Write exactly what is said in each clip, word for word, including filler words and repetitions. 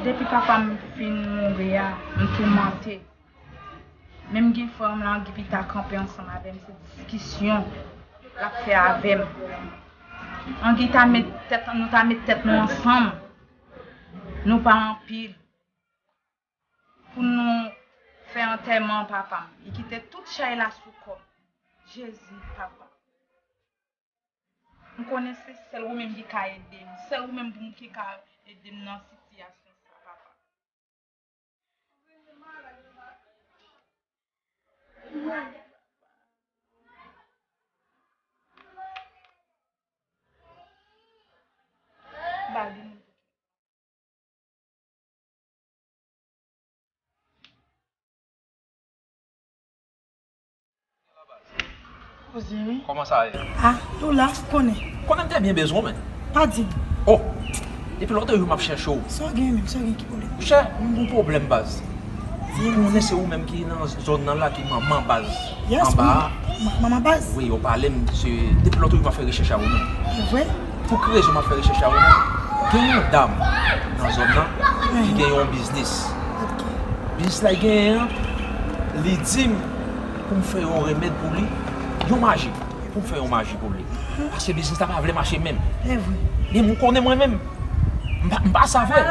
Depi papa m fin mouri a, m toumante. Menm gen frè m lan, Guy Pita kanpe ansanm avè m, se diskisyon l ap fè avè m. Angi ta met tèt, nou ta met tèt nou ansanm. Nou pa anpil. Pou nou fè antèman papa m. Li kite tout chay la sou kò m. Jezi, papa. M konnen se sèl ou menm ki ka ede m. Sèl ou menm ki ka ede m nan sitiyasyon sa, papa. Ba li. Koze wi. Kòman sa ye? Ah, nou la, konnen. Konnen m te byen bezwen w, men. Pa di m. Oh! Depi lòt jou m ap chèche w. Sa w gen menm, sa w gen ki pwoblèm? Monchè, m gon pwoblèm, baz. M konnen se ou menm ki nan zòn nan la, ki manman, baz. Yes, anba a. Ma-, manman baz. Wi, yo pale m, se depi lòt jou m ap fè rechèch a ou menm. E vre? Pou ki rezon m ap fè rechèch a ou menm? Gen yon dam nan zòn nan ki gen yon biznis. Ok. Biznis la genyen an, li di m pou m fè yon remèd pou li, yon maji, pou m fè yon maji pou li. Paske biznis la pa vle mache menm. E vre. Men m konnen mwen menm, m pa, m pa sa vre.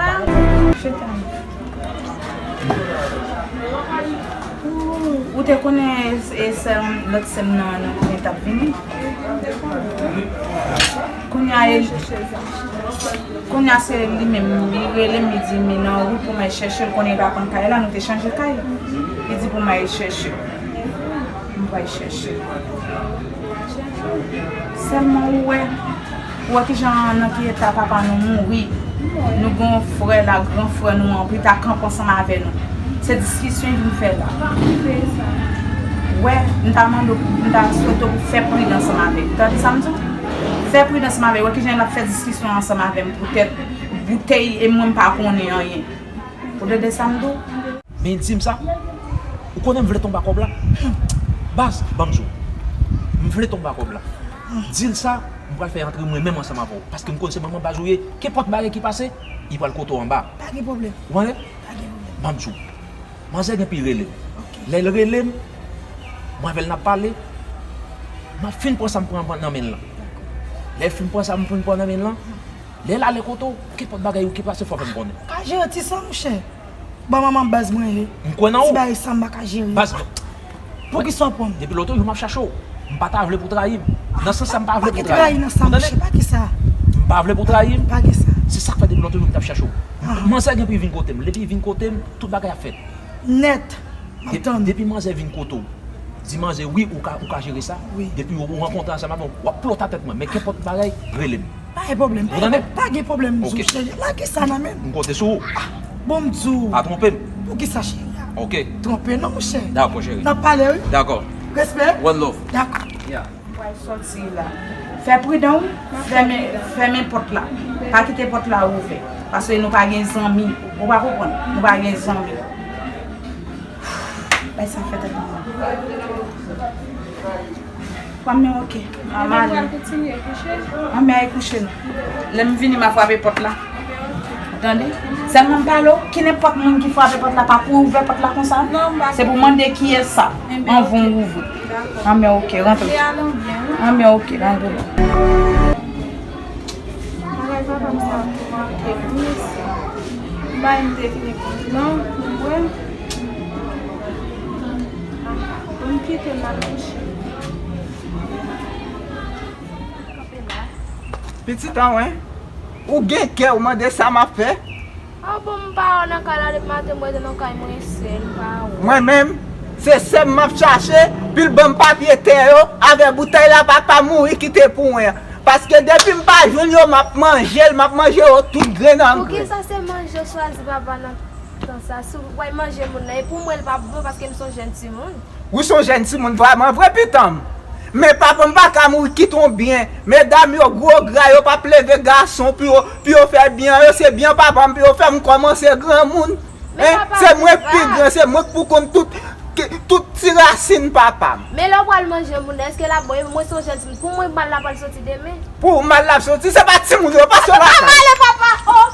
Ou, ou te konnen e sè m, lòt sè m nan, nan konnen t ap vini? Kounye a, e, kounye a se li menm, li rele m, li di m li nan wout pou m al chèche l, konnen li pa konn kay la, nou te chanje kay. Li di pou m al chèche l. M pral chèche l. Sèlman ou wè, ou wè kijan nan ki eta papa nou mouri. Nou gen yon frè la, gran frè nou an, pou li ta kanpe ansanm avè nou. Se diskisyon li vin fè la. Wè, m ta mande w, m ta swete w pou fè pridan ansanm avè l. Tande sa m di w? Fè pridan ansanm avè l. Wè kijan l ap fè diskisyon ansanm avè m poutèt boutèy e mwen m pa konnen anyen. Ou tande sa m di w? Men di m sa. Ou konnen m vle tonbe a kòb la? Baz, ban m di w. M vle tonbe a kòb la. Di l sa, m pral fè antre mwen menm ansanm avè w. Paske m konn se manman baz ou ye. Kenpòt bagay ki pase, li pral kote w anba. Pa gen pwoblèm. Ou konnen? Pa gen pwoblèm. Ban m di w. Manzè gen pou l rele m. Ok. Lè l rele m, mwen avè l n ap pale. M ap fin pran sa m pran nan men l lan. Lè l fin pran sa m fin pran nan men l lan, lè l ale kote w, kenpòt bagay ou ki pase fò fè m konnen. Ka jere ti sa, monchè. Bon, manman baz mwen ye. M kwè nan ou. Ti bagay sa m pa ka jere. Baz, poukisa w pran m? Depi lòt jou m ap chache w. M pa ta vle pou w trayi m. Nan sans sa, m pa vle pou w trayi m. Pa gen trayi nan sa, monchè, pa gen sa. M pa vle pou w trayi m. Pa gen sa. Se sa k fè depi lòt jou m t ap chache w. Manzè gen pou l vin kote m. Depi l vin kote m, tout bagay ap fèt. Nèt. M ap tann. Depi manzè vin kote w, di manzè wi, ou ka, ou ka jere sa. Wi. Depi w rankontre ansanm avè m, w ap plòta tèt mwen. Men kenpòt bagay, rele m. Pa gen pwoblèm, pa gen pwoblèm, m di w, cheri. Lage sa nan men m. M konte sou ou. Bon, m di w. Pa twonpe m. Poukisa, cheri a? Ok. Twonpe non, monchè. Dakò, cheri. N ap pale, wi. Dakò. Respè. One love. Dakò. Yeah. M pral sòti la. Fè pridan wi. Fèmen, fèmen pòt la. Pa kite pòt la ouvè. Paske nou pa gen zanmi. Ou pa konprann? Nou pa gen zanmi. Bay sa fè tèt mwen mal. Manmi, ok. Manman, ale. Manmi, ale kouche nou. Lè m vini, m a frape pòt la. Tande? Sèlman m pale w, ki nenpòt moun ki frape pòt la, pa pou ouvè pòt la konsa. Se pou mande kiyès sa, anvan w ouvri. Anben, ok, rantre. Anben, ok, rantre. Bagay papa m sa ap manke m, mesye. M bay m te vini pou blan, pou bwè. Pou m kite m al kouche. Pitit an, wen, ou gen kè ou mande sa m ap fè? A bon, m pa wè w nan kay la depi maten, m rete nan kay mwen sèl, m pa wè w. Mwen menm, se sè m m ap chache, pou l ban m papye tè yo, avè boutèy la papa mouri kite pou mwen an. Paske depi m pa jwenn yo, m ap manje l, m ap manje yo tout grenn an grenn. Poukisa se manje w chwazi papa nan tan sa? Si w pral manje moun nan, e pou mwen l p ap bon paske m se yon jèn timoun. Ou se yon jèn timoun vrèman vre, pitit an m. Men papa m pa ka mouri kite yon byen. Medam yo gwo gra, yo p ap leve gason pou yo, pou yo fè byen an. Yo se byen papa m pou yo fè m kòmanse granmoun. Hein? Se mwen k pi gran, se mwen k pou konn tout, tout ti rasin papa m. Men lè w pral manje moun nan, èske l ap bon? Epi mwen se yon jèn timoun. Pou mwen, mal la pral soti demen. Pou ou, mal la ap soti, se pa timoun yo, pase lakay. Papa, pale, papa! Oh!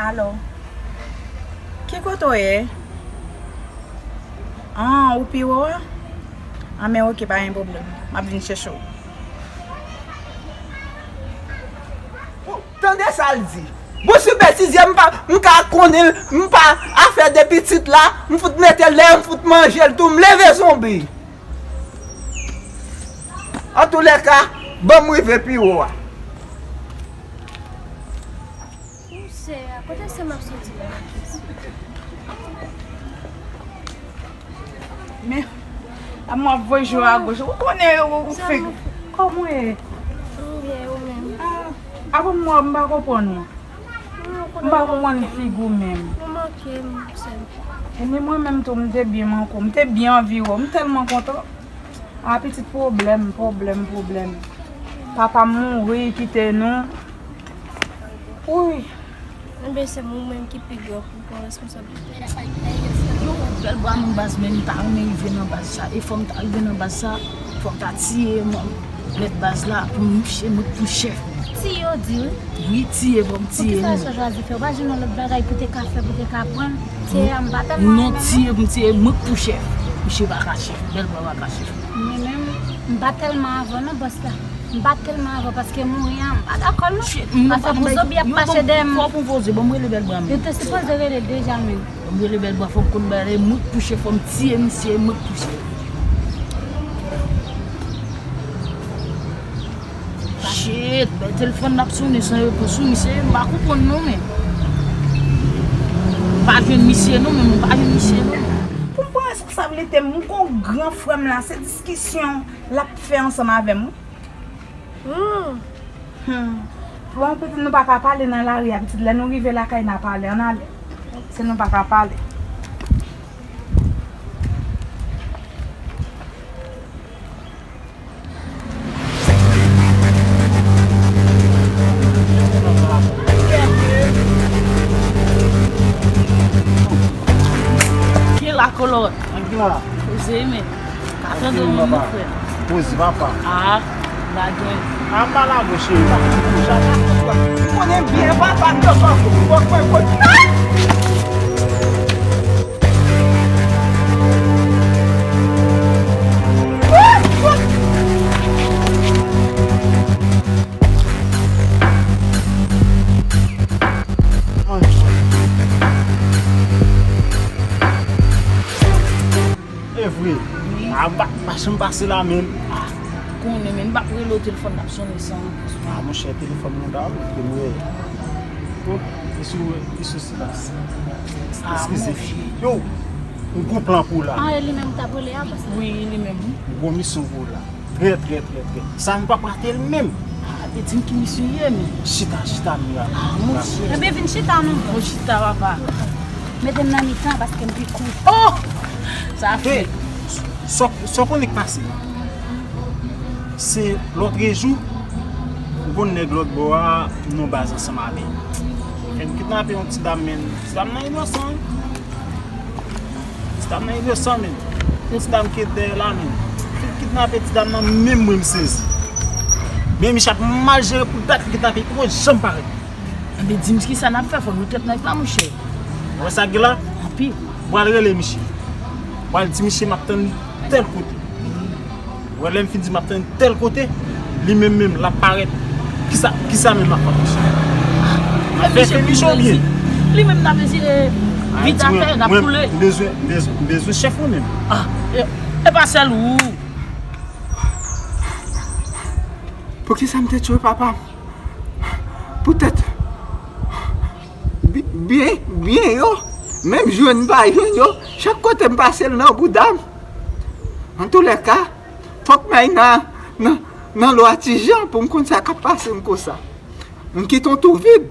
Alò, Kote w ye? An, ou pi wo a? An, men oke, pa gen pwoblèm. M ap vin chèche w. Tande sa l di. Bouch sou betize, m pa, m ka konnen l, m pa afè de pitit la, m fout mete l dèyè, m fout manje l tou, m leve zonbi. Antoulèka, ban m rive pi wo a. Ou sè a, kote sè m ap soti la? Men, a mwen ap voye je w agoch. Ou konnen ou, ou fèk. Kòman w ye? M byen, ou menm? Ah, avan m wè w, m pa konprann ou. M pa konprann figi w menm. Ou manke m, sè m. Ebyen, mwen menm tou, m te byen manke w. M te byen anvi wè w. M tèlman kontan. Ah, pitit, pwoblèm, pwoblèm, pwoblèm. Papa m mouri, kite nou. Wi. Enben, se mwen menm ki pi gran pou pran responsablite. Bèl bra m baz, men m ta renmen rive nan baz sa. E fò m ta rive nan baz sa, fò m ta tiye mèt baz la pou m, mwen k pou chèf. Tiye w di wi. Wi, tiye, fò m tiye nou. Poukisa w chwazi fè? Ou pa jwenn yon lòt bagay pou te ka fè, pou te ka pran? Tiye a, m pa tèlman renmen non. Non, tiye pou m tiye, mwen k pou chèf. Misye pa ka chèf, bèl bra pa ka chèf. Mwen menm, m pa tèlman avè w non, bòs la. M pa tèlman avè w paske mouri an, m pa dakò non. Paske pou zonbi ap mache dèyè m. Fò pou poze, ban m rele bèl bra m. Yo te sipoze rele deja menm. Ban m rele bèl bra, fò m konn bagay, mwen k pou chèf, fò m tiye misye, mwen k pou chèf. Shit, bèl telefòn n ap sonnen san repons wi, misye, m pa konprann non, men. M pa jwenn misye non, men m pa jwenn misye non. Pou m pran responsablite m, m gon gran frè m la, se diskisyon l ap fè ansanm avè m wi. Hmm. Hmm. Bon, pitit, nou pa ka pale nan lari a, pitit. Lè nou rive lakay, n a pale. Ann ale. Se nou pa ka pale. Ki la kolot? Ann ki la. Poze men. Ka tande w wi, mon frè. Poze, papa. Ah, lage. Ah, m pa lage w, cheri. M konnen byen, papa, m te fè w. E vre. Wi. A, m pa, pa janm pase la menm. A, konnen, men m p ap rele w, telefòn n ap sonnen san repons. A, monchè, telefòn mwen ta wi, ke m rele. Oh, li sou, li sou silans. A, monchè. Yo, m gon plan pou w la. A, e li menm w t ap rele a, bòs la? Wi, e li menm, wi. M gon misyon pou w la. Trè, trè, trè, trè. Sa nou p ap rate l menm. A, e di m ki misye ye, men. Chita, chita, Mira. A, monchè. Ebyen, vin chita, non. Bon, chita, papa. Mete m nan mitan, paske m pi kout. Oh! Sa fè. Sa, sa w konnen k pase? Se lòtrejou, m konn nèg lòt bò a, nou baz ansanm avè l. Fè m kidnape yon ti dam, men ti dam nan inosan, wi. Ti dam nan inosan, men. Yon ti dam ki dèyè la, men. Fin kidnape ti dam nan, menm mwen m sezi. Men misye ap mal jere pou dat li kidnape, li poko janm parèt. Enben, di m kisa n ap fè, fò nou trèt nèg la, monchè. Ou wè sa k gen la? Anpil. Ou pral rele misye. Ou pral di misye m ap tann li tèl kote. Ou wè lè m fin di m ap tann tèl kote, li menm menm l ap parèt. Kisa, kisa menm l ap fè misye? L ap fè fè misye oubyen? Li menm n ap eseye vide atè, n ap koule. M bezwen, m bezwen, m bezwen chèf mwen menm. A, e, e pa sèl ou. Poukisa m te tchwe papa m? Poutèt bi-, byen, byen yo, menm jwenn m pa jwenn yo, chak kote m pase l nan bouda m. Antoulèka, fòk m al nan, nan, nan lwa Ti Jan pou m konn sa k ap pase m konsa. M kite yon tou vid.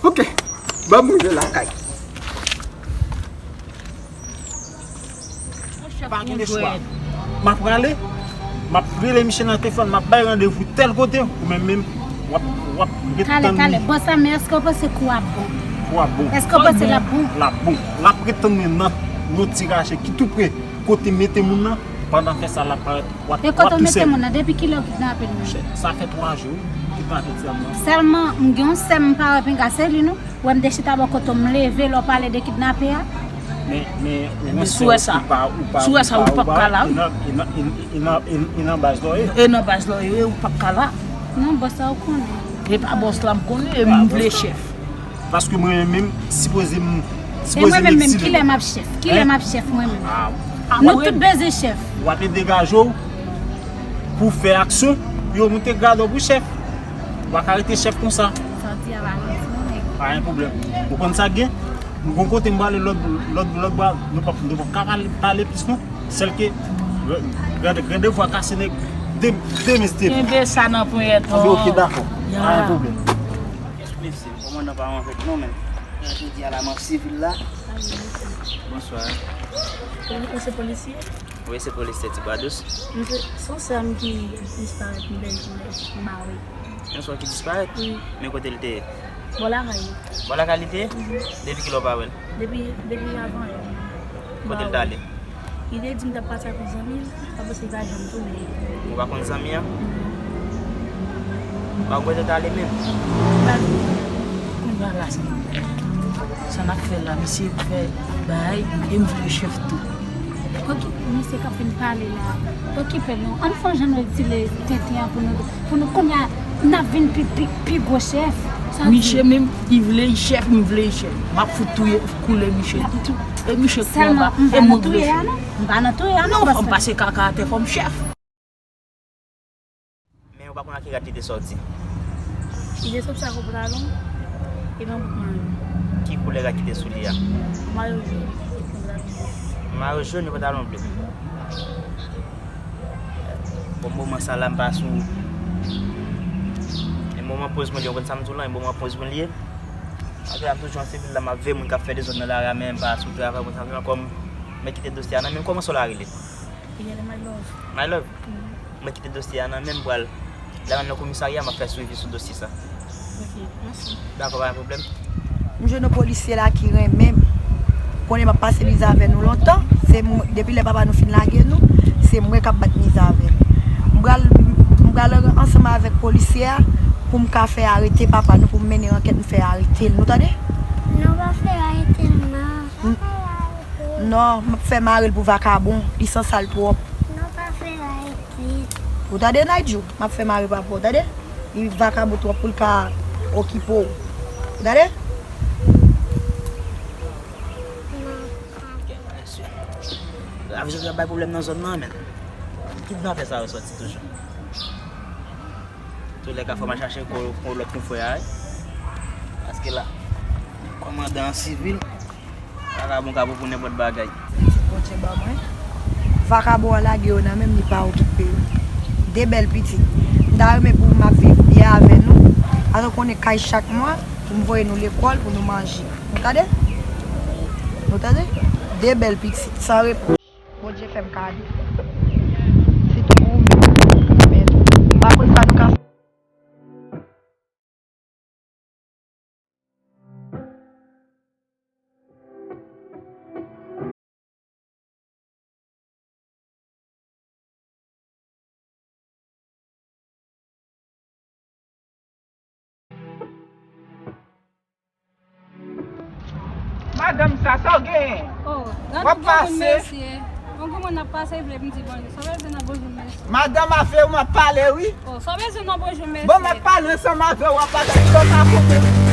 Oke, ban m rive lakay. Pa gen lechwa. M ap prale, m ap rele misye nan telefòn, m ap bay randevou tèl kote, ou menm menm, w ap, w ap ret tann mwen. Talè, talè. Bòs la, men èske w panse kou a bon? Kou a bon. Èske w panse l ap bon? L ap bon. L ap ret tann mwen nan yon ti rache ki tou pre kote m mete moun nan. Pandan fè sa l ap parèt, w ap, e kote w mete moun nan? Depi kilè w kidnape l menm? Sa fè twa jou wi, m kidnape ti dam nan. Sèlman, m gen yon sè m pa wè pinga se li non. Wè m te chita bò kote w, m leve lè w pale de kidnape a. Men, men, ou wè sa, ou p ap ka la wi. E nan, e nan, e nan, e nan, e nan baz la w ye. E nan baz la w ye, ou p ap ka la. Non, bòs la ou konnen. E pa bòs la m konnen, e m vle chèf. Paske mwen menm, sipoze m, sipoze m egzile. E mwen menm, menm, kilè m ap chèf? Kilè m ap chèf mwen menm? Nou tout bezwen chèf. W ap degaje w pou fè aksyon, pou yo moute grade w pou chèf. Ou pa ka rete chèf konsa. Sa w di a pa manti non, nèg. Pa gen pwoblèm. Ou konn sa k gen? Nou gon kote m prale lòt, lòt, lòt bò, nou p ap, nou p ap ka pale, pale plis non. Sèl ke, gade, gade vwa kase nèg, de, de mes de. Kenbe sa nan ponyèt ou. Ok, dakò. Pa gen pwoblèm. Mesye, kòmandan pa anvèk non, men. Jodi a la, m an sivil la. Bonswa. Ou, ou se polisye? Wi, se polisye Ti Bwa Dous. M se, se yon sè m ki disparèt, m pèdi l, m ba wi. Yon sè w ki disparèt? Wi. Men kote l te ye? Bò lakay li. Bò lakay li te ye? Mhm. Depi kilè w pa wè l? Depi, depi avan yè. Kote l t ale? Li te di m t ap pati ak yon zanmi l, apre sa li pa janm tounen. Ou pa konn zanmi an? Non. Ou pa kwè l t ale menm? Kounye a la, sa n ap fè? Sa n ap fè la, misye fè bay, e m vle chèf tou. Ok, misye k ap vin pale la. Okipe nou. Ann fè yon jan nou etile tenten an pou nou, pou nou kounye a, n ap vin pi, pi, pi gwo chèf. Sa di. Misye menm, li vle li chèf, m vle li chèf. M ap fout touye koulè misye tou. E misye k pran ba, e mwen k vle chèf. M pa nan touye a non. M pa nan touye a non, paske m pase kaka atè, fò m chèf. Men ou pa konn ak ki rad li te sòti? Li te sòti ak yon pantalon epi yon bout mayo. Ki koulè rad ki te sou li a? Mayo jòn epi pantalon ble. Mayo jòn epi pantalon ble. Bon, moman sa la, m pa sou. E moman poz mwen li ye, ou konn sa m di w lan, e moman poz mwen li ye. Apre, m toujou an sivil la, m ap veye moun k ap fè dezòd nan lari a, men m pa sou travay, ou konn sa m di w lan, kòm mwen kite dosye a nan men m, kòman sè w la rele? Yele My Love. My Love? Mhm. Mwen kite dosye a nan men m, m pral lè m nan komisarya, m ap fè swivi sou dosye sa. Ok, mèsi. Dakò, pa gen pwoblèm. M jwenn yon polisye la ki renmen m. Konnen m ap pase mizè avè nou lontan. Se mwen, depi lè papa nou fin lage nou, se mwen k ap bat mizè avè l. M pral, m pral ansanm avèk polisye a pou m ka fè arete papa nou, pou m mennen ankèt, m fè arete l. Nou tande? Non, pa fè arete l, non. Non, m ap fè mare l pou vakabon. Li sansal twòp. Non, pa fè l arete. Ou tande, Naydjou? M ap fè mare papa w, tande? Li vakabon twòp pou l ka okipe w. Ou tande? Non. Avizyon ap bay pwoblèm nan zòn nan, men. Kidnapè sa yo sòti toujou. Toulèka, fò m al chache ko, ko lòt konfrè a, wi. Paske la, kòmandan an sivil, vakabon ka pran pou nenpòt bagay. Bondye ban mwen. Vakabon an lage yo nan men m, li pa okipe yo. De bèl pitit. M ta renmen pou m ap viv byen avè nou. Paske w konnen kay chak mwa, pou m voye nou lekòl, pou nou manje. Nou tande? Nou tande? De bèl pitit, san repwòch. Bondye fè m kado. Sitou pou ou menm. Men tou. M pa konn sa nou ka. Madanm sa, sa w genyen? Oh, w ap pase. Yon granmoun ap pase, li vle m di bonjou. Sa w bezwen nan bonjou, mesye? Madanm, afè w m ap pale, wi. Oh, sa w bezwen nan bonjou, mesye? Bon, m ap pale ansanm avè w, w ap pale. Bon, m ap pale.